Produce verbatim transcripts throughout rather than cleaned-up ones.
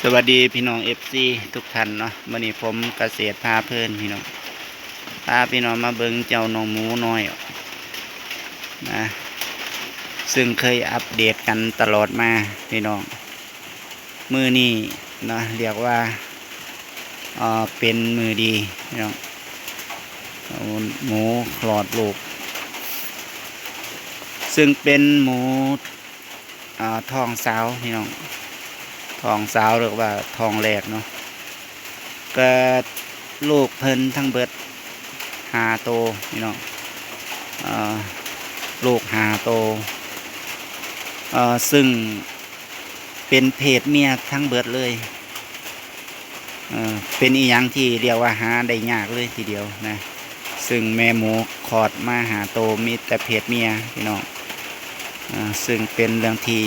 สวัสดีพี่น้อง เอฟซี ทุกท่านเนาะ มื้อนี้ผมเกษตรพาเพลินพี่น้อง พาพี่น้องมาเบิ่งเจ้าน้องหมูน้อยนะ ซึ่งเคยอัปเดตกันตลอดมาพี่น้อง มื้อนี้นะ เรียกว่า เอ่อ เป็นมื้อดีพี่น้อง หมูคลอดลูก ซึ่งเป็นหมู อ่า ท้องสาวพี่น้อง ท้องสาวหรือว่าท้องแรกเนาะ เกิดลูกเพิ่นทั้งเบิดห้าโตพี่น้อง อ่า ลูกห้าโต เอ่อ ซึ่งเป็นเพศเมียทั้งเบิดเลย เอ่อ เป็นอีหยังที่เรียกว่าหาได้ยากเลยทีเดียวนะ ซึ่งแม่หมูคลอดมาห้าโตมีแต่เพศเมียพี่น้อง อ่า ซึ่งเป็นเรื่องที่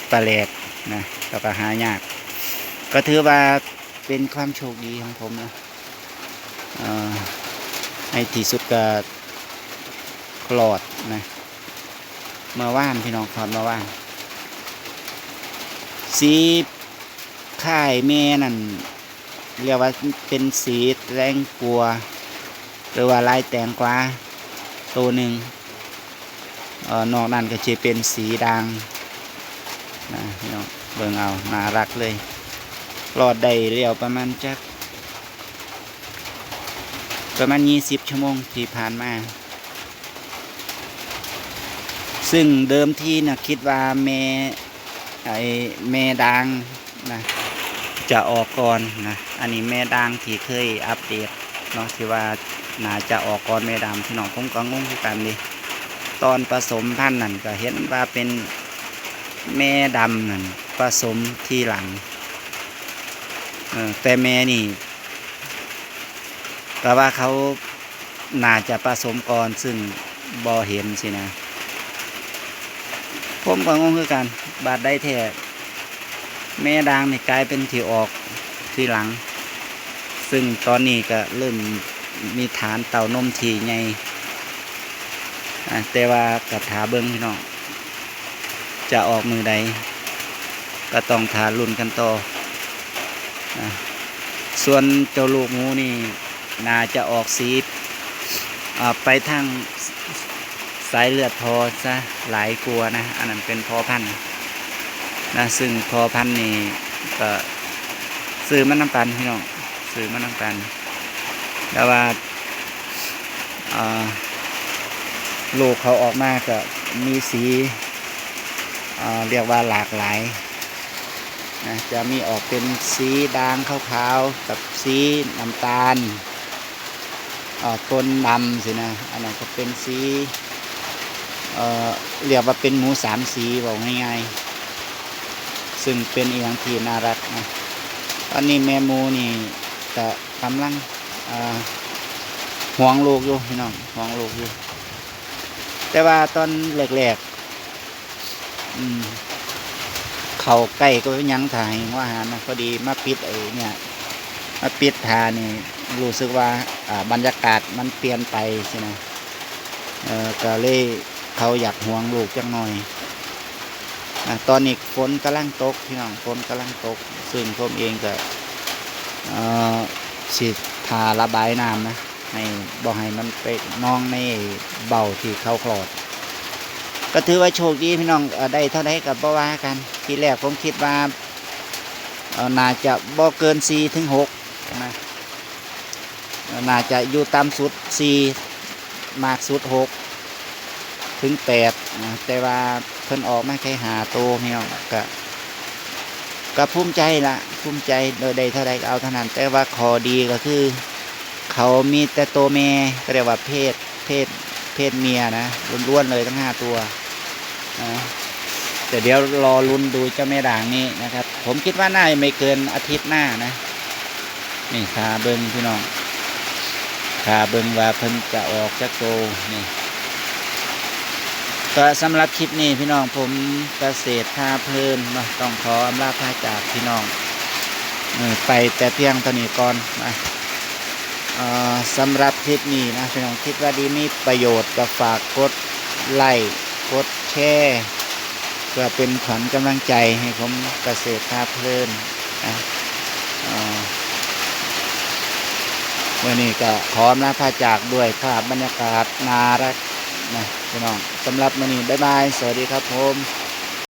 แปลกนะ แล้วก็หายาก ก็ถือว่าเป็นความโชคดีของผมนะ เอ่อ ในที่สุดก็คลอดนะ เมื่อวานพี่น้อง คลอดเมื่อวาน สีคล้ายแม่นั่น เรียกว่าเป็นสีแตงกัว หรือว่าลายแตงกวาโตหนึ่ง เอ่อ นอกนั้นก็จะเป็นสีด่างนะพี่น้อง เบิ่งเอา น่ารักเลย คลอดได้แล้วประมาณจัก ประมาณยี่สิบชั่วโมงที่ผ่านมา ซึ่งเดิมทีนะคิดว่าแม่ ไอ้แม่ด่างนะ จะออกก่อนนะ อันนี้แม่ด่างที่เคยอัปเดตเนาะ ที่ว่าน่าจะออกก่อนแม่ดำพี่น้อง ผมก็งงคือกันเด้ ตอนผสมพันธุ์นั่นก็เห็นว่าเป็นแม่ดำนั่นผสมทีหลัง เออ แต่แม่นี่ ก็ว่าเขาน่าจะผสมก่อน ซึ่งบ่เห็นสินะ ผมก็งงคือกัน บาดใดแท้ แม่ด่างนี่กลายเป็นที่ออกทีหลัง ซึ่งตอนนี้ก็เริ่มมีฐานเต้านมที่ใหญ่ อ่ะ แต่ว่าก็ถ่าเบิ่งพี่น้อง จะออกมื้อใด ก็ต้องถ่าลุ้นกันต่อนะ ส่วนเจ้าลูกหมูนี่ น่าจะออกสี อ่า ไปทางสายเลือดพ่อซะหลายกว่านะ อันนั้นเป็นพ่อพันธุ์นะ ซึ่งพ่อพันธุ์นี่ก็ซื้อมานำกันพี่น้อง ซื้อมานำกัน แต่ว่า อ่า ลูกเขาออกมาก็มีสี อ่า เรียกว่าหลากหลายนะ จะมีออกเป็นสีด่างขาวๆ กับสีน้ำตาล อ่า ปนดำสินะ อันนั้นก็เป็นสี เอ่อ เรียกว่าเป็นหมูสามสี เว้าง่ายๆ ซึ่งเป็นอีหยังที่น่ารักนะ ตอนนี้แม่หมูนี่ก็กำลัง อ่า ห่วงลูกอยู่พี่น้อง ห่วงลูกอยู่ แต่ว่าตอนแรกๆ อืม เข้าใกล้ก็ยังถ่ายหัวอาหารนะ พอดีมาปิดไอ้เนี่ย มาปิดถ่านี่ รู้สึกว่า อ่า บรรยากาศมันเปลี่ยนไปสินะ เอ่อ ก็เลยเขาอยากห่วงลูกจักหน่อย อ่ะ ตอนนี้ฝนกำลังตกพี่น้อง ฝนกำลังตก ซึ่งผมเองก็ เอ่อ สิถ่าระบายน้ำนะ ให้บ่ให้มันไปนองในเบ้าที่เขาคลอด ก็ถือว่าโชคดีพี่น้อง เอ่อ ได้เท่าใดก็บ่ว่ากัน ทีแรกผมคิดว่า เอ่อ น่าจะบ่เกินสี่ถึงหกนะ น่าจะอยู่ต่ำสุดสี่ มากสุดหกถึงแปดนะ แต่ว่าเพิ่นออกมาแค่ห้าโตพี่น้อง ก็ ก็ภูมิใจละ ภูมิใจ โดยได้เท่าใดก็เอาเท่านั้น แต่ว่าข้อดีก็คือ เขามีแต่โตแม่ ก็เรียกว่าเพศ เพศ เพศเมียนะ ล้วนๆเลยทั้งห้าตัวนะ แต่เดี๋ยวรอลุ้นดูเจ้าแม่ด่างนี้นะครับ ผมคิดว่าน่าจะไม่เกินอาทิตย์หน้านะ นี่ถ่าเบิ่งพี่น้อง ถ่าเบิ่งว่าเพิ่นจะออกจักโตนี่ ก็สำหรับคลิปนี้พี่น้อง ผมเกษตรพาเพลินเนาะ ต้องขออำลาพาจากพี่น้อง เออ ไปแต่เพียงเท่านี้ก่อนนะ เอ่อ สำหรับคลิปนี้นะพี่น้อง คิดว่าดีมีประโยชน์ ก็ฝากกดไลค์ กดแชร์ เพื่อเป็นขวัญกำลังใจให้ผมเกษตรพาเพลิน อ่ะ อ่า มื้อนี้ก็ขออำลาพาจากด้วยภาพบรรยากาศน่ารักนะพี่น้อง สำหรับมื้อนี้ บ๊ายบาย สวัสดีครับผม